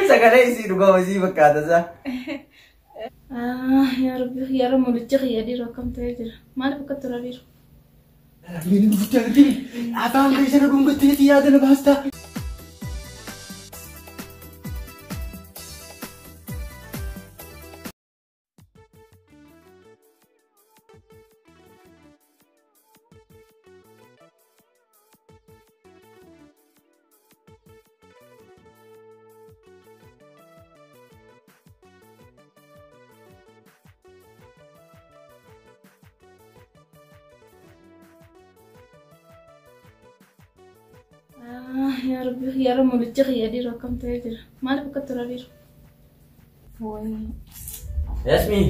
Sagalee isii dhugaa isii fakkaata isaa. Yaa Rabbi yaa Rabbi kiyya dhiiroo akkam ta'ee jira. Maaliif akka tura dhiiroo? Rabbiin dhuftee argini. Afaan keessa na dhungatteeti yaada na baastaa. Yaa Rabbi yaa Rabbi mulicha kiyya dhiiroo akkam ta'ee jira. Maaliif akka tura dhiiroo? Yasmin.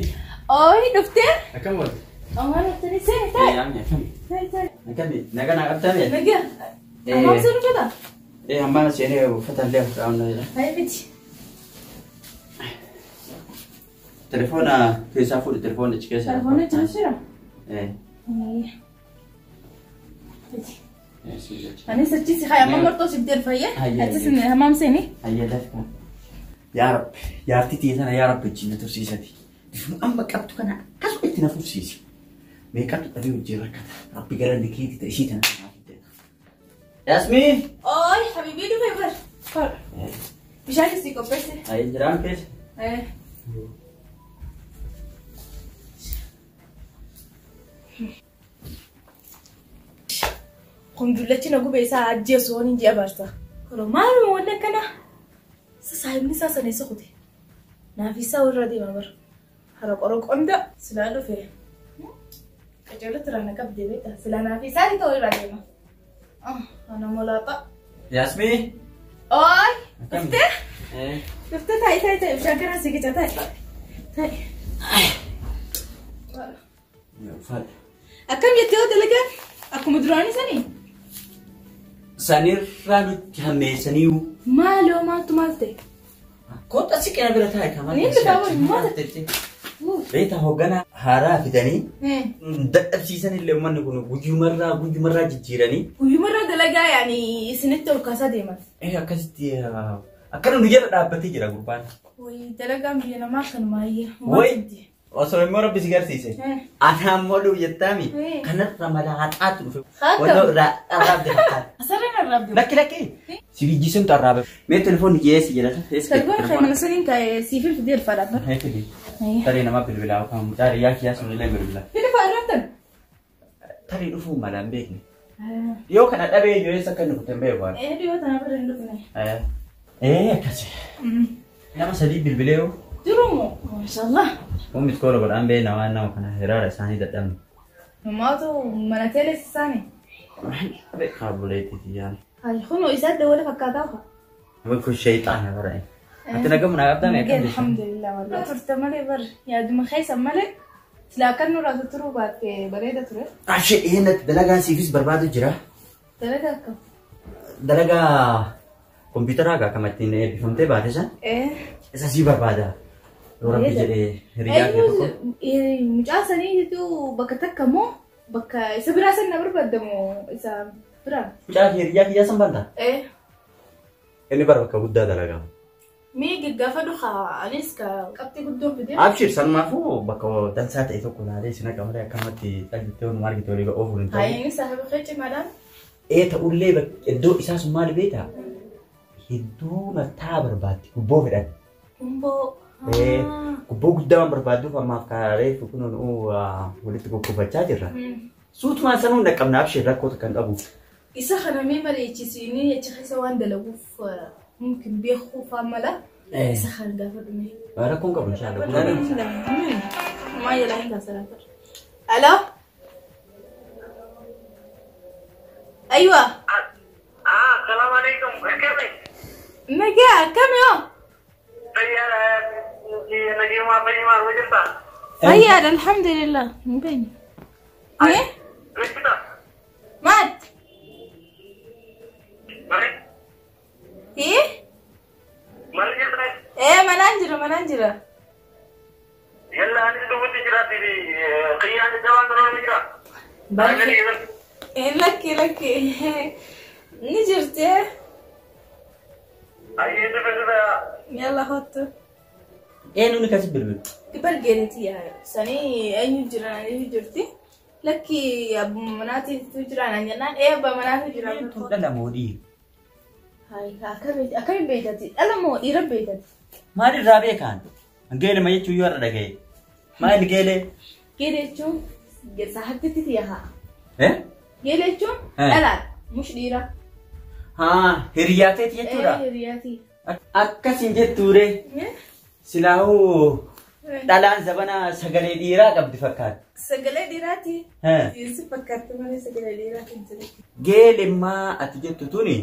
Ooyi dhuftee? Akkam oolte? Amaan dhuftanii seeni taa'e. Yaamni akkami? Taa'e taa'e. Akkami? Nagaa naa qabdaa? Nagaa. Ammaan seenuu feetaa? Hammaan seenee uffata illee afuraawwan jedha. Hayi miti. Telefoona keessaa fuudhi telefoona achi keessa. Telefoona achi jira? Eh. Miti. Anis achi si hayi amma martoo siif deelfayyee. Achi si hamaam seeni. Hayyee dafka. Yaa Rabbi yaartii tiyya sana yaa Rabbi wajjin na tursiisati. Bifuma amma qabdu kana akkasuma itti na fufsiisi. Meeqatu dhabee wajjin rakkata. Rabbi galanni keetii ta'e ishii tana naaf fidde. Yasmiin. Ooyi habibii dhufee bar. Bishaan isii qopheesse. Hayyee jiraan keessa. Kun dullachi na gubee isaa ajjeesu waan hin ji'a barta. Koro maaluma wanni akkana? Isa saahibni isaa sana isa kute. Naaf isaa warra deema bara. Hara qoro qonda silaa dhufe. Qajeelatti irraa na qabdee beekta. Silaa naaf isaa ta'u irraa deema. Ana molaaxa. Yasmiin. Ooy! Dhuftee? Dhuftee taa'i taa'i taa'i bishaan kana si qica taa'i. Taa'i. Akkam jettee yoo dalagaan akkuma duraanii sanii? Sanirraa nutti hammeessaniiru. Maaloo maaltu maal ta'e? Kottu asi qina bira taa'i kan Ni bitaa waliin maal ta'e? Beektaa hoogganaa haaraa fidanii dadhabsiisan illee uummanni kun guyyumarraa guyyumarraa jijjiiranii. Guyyumarraa dalagaa yaani isinitti ol kaasaa deeman. Akkasitti akkana nu jala dhaabbatee jira gurbaan. Wayi dalagaan biyya namaa akkanumaa Wayi osoo immoo rabbi si garsiise. Ana ammoo dhufu jettaami kanarra malaaxaatu dhufe. Wannoo irraa arraabde fakkaata. Asirreen arraabde. Lakki lakki. Si bijjiisuun arraabe. Mee telefoonni kiyyeessi jedha. Telefoonni kan mana saniin ka'e siifin fidee dhufaa dhaabbata. Tarii nama bilbilaa yookaan mucaa riyyaa kiyyaa sun illee bilbilaa. Fidee arraabtan? Tarii dhufuu mala hin beekne. Dhiyoo kana dhabee iyyuu eessa akka inni kute hin beeku. Dhiyoo tana bira hin dhufne. Akkasi. Nama sadii bilbilee yoo. Jirumoo maashaallah. Uummis koola godhaan bee namaa nama kana hiraara isaanii dadhabne. Namaatu mana teeles isaanii. Qaabuleetii tiyyaan. Hayi kunoo isaa dawwala fakkaataa ufa. Kun sheexaana bara. Ati nagamu naa qabdaa mee akkam Alhamdulillah wallah. Turte malee bar yaaduma keessa malee silaa akkan nurraa turuu baatte bareeda ture. Ashee dhiyeennatti dalagaa siifis barbaadu jira. Dalagaa akkam? Dalagaa kompiitaraa gaa kam ittiin eebbifamtee baate san. Isa sii barbaada. Yoo rabbi jedhee hiriyaa kee tokko. Mucaa sanii jechuun bakka takka moo bakka isa biraa san na barbaadamu isa biraa? Mucaa hiriyaa kiyyaa san barbaadda? Inni bara bakka guddaa dalagaa. Mee gaggaafa dhufa anis ka qabxii guddoo fidee. Abshir sanumaafuu bakka dansaa ta'e tokko laalee isin akka malee akkanumatti callittee walumaa argite walii oofuun hin ta'u. Hayi inni saahiba kee cimaadhaan. Ta'ullee iddoo isaa sun maali beektaa? Hedduu mataa barbaaddi gubboo fedhan. Gumboo. Gubboo guddaa waan barbaadduuf ammaaf kaaree kunuun walitti kukkufachaa jirra. Suutumaan sanuun dhaqqabna abshir rakkoo kan qabu. Isa kana mee mari'achisiinii achi keessa waan dalaguuf mumkin beekuu fa'aa mala. Isa kana gaafa dhume. Rakkoon qabu inshaAllah. Maa jalaa hin kaasaraa ture. Aloo. Aywa. Assalamu alaikum. Akkami? Nagaa akkami hoo? Fayyaadha. Nageenya fayyumaa argaa jirtaa? Fayyaadha alhamdulillah. Hin beekne. Mee? Maal? Mari? Hii? Mari jirtaa? Manaan jira manaan jira. Yalla anis dhufuutti jiraatti qiyyaan jabaan duraan ni jira. Lakki lakki ni jirti. Ayyee dhufe dhufe. Yalla kottu. Eenyu ni kasi bilbilu? Bar geeletii yaa. Sanii eenyu jira eenyu jirti? Lakki abbuma manaatiitu jira naan jennaan ee abbaa manaatu jira. Dhala moo dhiira? Hayi akkamiin beektati? Dhala moo dhiira beektati? Maalirraa beekaan? Geelema jechuun yoo har'a dhagaye. Maali geelee? Geele jechuun saahibtitti yaa. Eh? Geele jechuun dhalaadha. Mush dhiira. Haa hiriyaa teeti jechuudha. Ee hiriyaati. Akkasin jettuure. Silaahuu dhalaan zabana sagalee dhiiraa qabdi fakkaata. Sagalee dhiiraati. Si fakkaatti malee sagalee dhiiraati hin jiru. Geelemmaa ati jettu tuni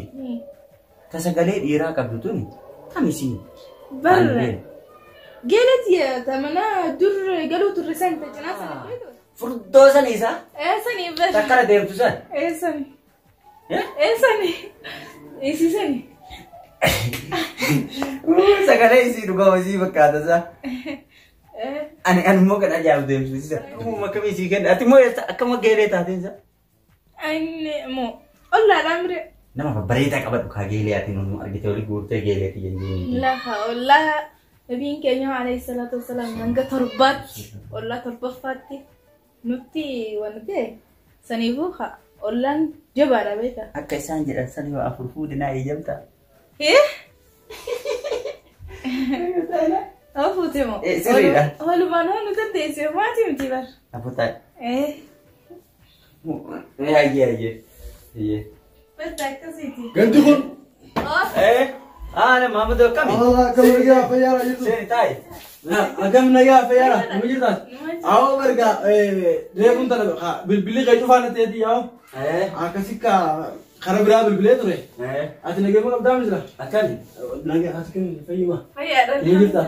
ta sagalee dhiiraa qabdu tuni kamisiin? Barra. Geeleti ta mana dur galuu turre san ta cinaa sana beektu. Furdoo san isaa? Ee sanii barra. Takkana deemtu san? Ee sani. Ee sani. Isii sani. Sagalee isii dhugaa isii fakkaata isaa. Ani immoo kan ajaa'ibu deemsu isa. Uumama akkamii isii kenna? Ati immoo akkama geelee taateen isaa? Ani immoo ollaadhaan bire. Nama babbareedaa qabadhu kaa geelee ati nu argite olii guurtee geeleeti jennuun. Lafa ollaa nabiin keenya alayhi salaatu wasalaam hanga torbaatti ollaa torbaffaatti nutti waan ta'e saniifuu ollaan jabaadha beektaa. Akka isaan jedhan san yoo afur fuudhe naa eeyyamtaa? Afuute moo? Sirriidha. Walumaan waan nu dandeesse maatii miti bar. Afuutaa. Ayyee ayyee. Ayyee. Basta akkasiiti. Ganti kun. Haala Mahamadu akkami? Akkam nagaa fayyaara jirtu. Seeni taa'i. Akkam nagaa fayyaara nama jirtaan? Awoo barga reefuun tana bilbilli kee cufaan ta'eeti yaa'u. Akkasi karaa biraa bilbilee ture. Ati nageenya qabdaa misira? Akkami? Nagaa as kennu fayyuma. Fayyaadha. Ni jirta?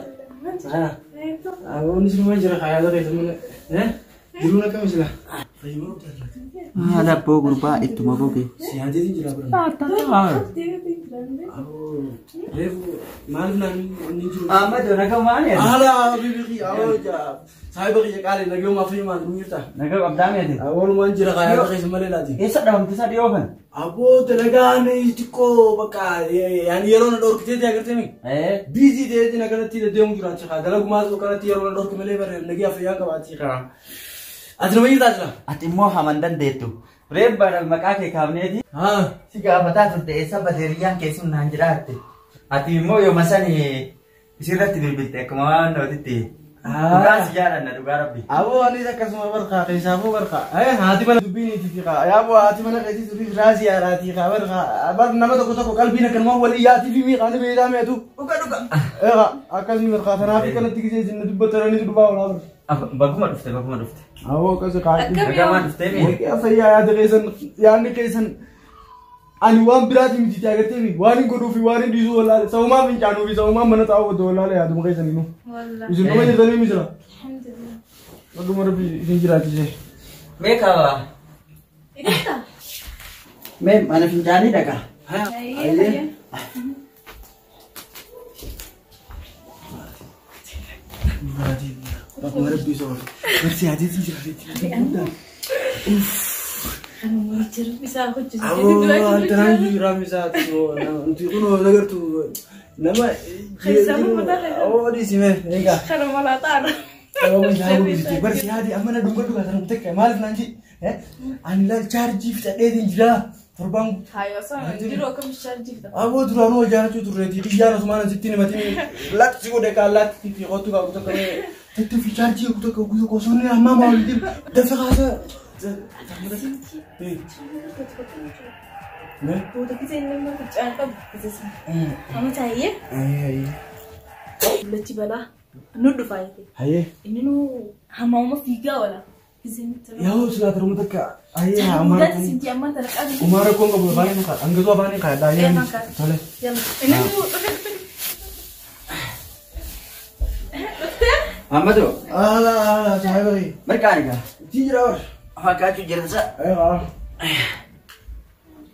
Awoo sinuma jira kaayyaa keessa malee. Jiruun akkam misira? Fayyuma qabdaa jira. Haala abboo gurbaa ittuma boge. Siyaatiin jira bira. Awoo reefu maaliif naan inni jiru? Ahmadu nagaa maali? Haala bibiqii awoo saahiba kiyya qaalee nageenya fayyuma ni jirta? Nagaa qabdaa meeti? Awoo jira kaayyaa keessa malee laati. Eessa dhabamte isaa dhiyoo kana? Aboo dalagaan xiqqoo bakka yaani yeroo na dhorkiteeti agartee biizii ta'eetiin akkanatti deddeemu jira achi dalagumaa akkanatti yeroo na dhorke malee bare nagaa fayyaan qaba achi kaa. Ati nama jirtaa jira? Ati immoo haman dandeettu. Reebbaadhaan maqaa kee kaafneeti. Si gaafataa turte eessa bateeriyyaan keessum naan jiraatte. Ati immoo yooma sani isirratti bilbilte akkuma waan nootitti. Dhugaa si jaalanna dhugaa rabbi. Aboo anis akkasuma barqaa keessaafuu barqaa. Haati mana dubbiin itti kaa. Yaaboo haati mana keessi dubbii raasii haadhaatii kaa barqaa. Bar nama tokko tokko qalbiin akkanuma walii yaatii fi miiqaan beekaa meetu. Dhuga dhuga. Egaa akkasii barqaa tanaaf kanatti gisee isin dubbatanii dhufaa olaa barqa. Baguma dhufte baguma dhufte. Aboo akkasii kaa. Nagamaan dhuftee mee? Waqii fayyaa yaada keessan yaadni keessan ani waan biraati miti agartee waan hin godhuu fi waan hin dhiisuu wallaale sabamaa fincaanuu fi sabamaa mana taa'uu odoo wallaale yaaduma keessan inuu. Isin nama jirtanii misira. Alhamdulillah. Baguma rabbi isin jiraachise. Mee kaaba? Idita. Mee mana fincaanii dhaqa. Ayyee. Baguma rabbi isa oole. Barsi yaadeetiin jira. Awoo antanaan jira misaati. Nuti kun nagartu nama. Awoo dhiisime egaa. Kana malaaxaadha. Barsi yaade amma na dhungadhu kaasana takka maaliif naan jedhi ani laal chaarjii fixadheetiin jira torbaan. Hayo osoo jiru akkam chaarjii fixadha. Aboo duraanuu hojjaachuu turreetii xiyyaan osumaan asitti himatiin latti godhe kaalaatti fi qottu qaabu takka itti fi chaarjii takka guutuu osoo inni ammaa maaliif dafa kaasa. Booda gisee inni immoo fincaan qabu gisee Amma taa'ee. Lachi balaa nu dhufaa jettee. Hayyee. Inni nu hamauma fiigaa oola. Gisee nutti. Yaa'u silaa turuu takka. Hayyee Amaara. Sinti ammaa tana qabu. Umaara koon qabu afaan inni kaa hangasuu afaan inni kaa daa'imman. Tole. Inni nu dhufe dhufe. Dhuftee? Mahamadu. Haala haala saahiba. Mirqaan egaa. Jira war. Fakkaachuu jirta.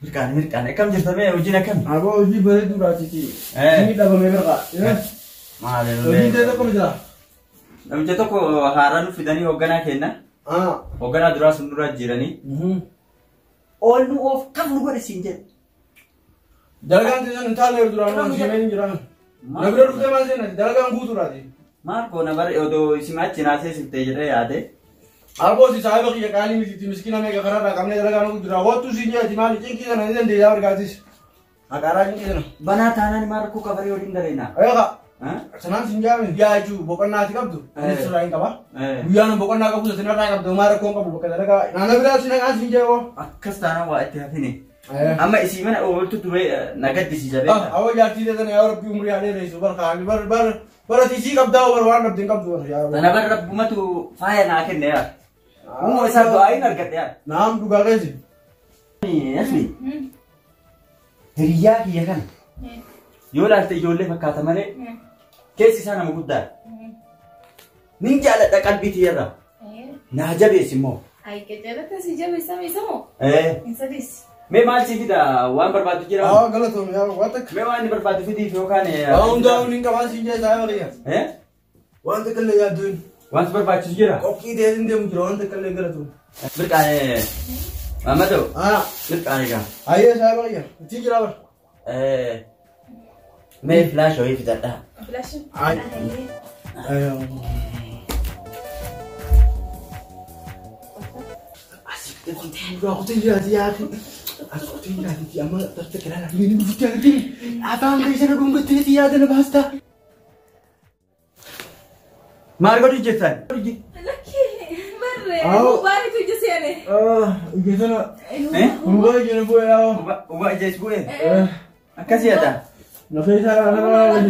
Mirqaan mirqaan akkam jirta mee hojiin akkam? Aboo hojii bareeduudhaati. Inni dhabamee mirqaa. Maali Hojii ta'e tokko jira. Namicha tokko haaraa nu fidanii hoogganaa kenna. Hoogganaa duraa sun dura jiranii. Ol nu oof kaf nu godhe siin jedhe. Dalagaan teessan hin taane duraan waan siimeen hin jiraan. Na bira dhuftee maal seenati dalagaan guutuudhaati. Maal goona bara odoo isin achi naasee siftee jedhee yaade. Abbooti saahiba kiyya qaalii miti miskiina meeqa karaarraa qabnee dalagaa nu jira. Wattu siin jeeti maali cinqii sana ni dandeessaa argaatis. Haqaaraa cinqii sana. Banaa taanaan maal rakkoo qabarii waliin dalaynaa? Eegaa sanaan siin jaame yaa jechuun boqonnaa ati qabdu. Anis sirraa hin qaba. Guyyaan boqonnaa qabu sinarraa qabdu maa rakkoon qabu bakka dalagaa. Naannoo biraa si naqaan siin jeewoo. Akkas taanaan waa itti hafine. Amma isii mana ooltu turee na gaddisiisa beektaa. Awwa jaartii teessan yaa rabbi umurii haa dheeressu barkaa bar bar bara tiisii qabdaa bar waan dhabde hin qabdu bar yaa rabbi. Tana bar rabbumatu faaya naa kenne yaa. Uumama isaa du'aa hin argadhe yaa. Naam dhugaa keessa. Asli. Hiriyyaa kiyya kana yoo ilaalte ijoollee fakkaata malee keessi isaa nama guddaadha. Nin jaaladha qalbii tiyyarraa. Naa jabeessi immoo. Ay, qacarata si jabeessa meessamoo? Hin sadiis. Mee maal si fida waan barbaaddu jira? Haa galatoom yaa waan takka. Mee waan inni barbaaddu fidiif yookaan. Waa hundaa hin qabaan siin jee saahiba kiyya. Waan takka illee yaaddu hin. Waan si barbaachisu jira? Qophii ta'ee hin deemu jira waan takka illee galatoom. Mirqaane Mamadou. Haa. Mirqaane gaa. Ayyee saahiba kiyya. Itti jira bar. Mee filaash wayii fidadhaa. Filaashin. Ay. Afaan keessa dhungattee yaada na baastaa. Maal godhu jettan? Lakki barree hubaaritu ija seene. Ija sana hubaa ija bu'ee yaa. Hubaa ija bu'ee. Akkas yaada. Na keessa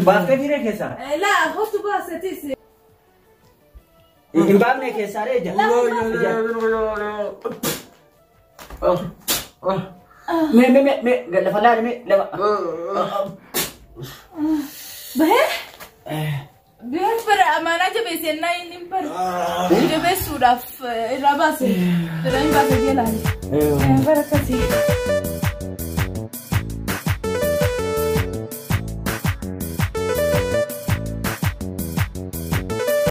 Baaftee fiiree keessaa? Laa hootu baasetis. Hin baafne keessaa ree ija? Mee mee mee mee lafa laali mee lafa. Bahee? Biyya bara amaanaa jabeessennaa inni hin baru. Jabeessuudhaaf irraa baase. Irraa hin baase jee laali. Bara akkasii.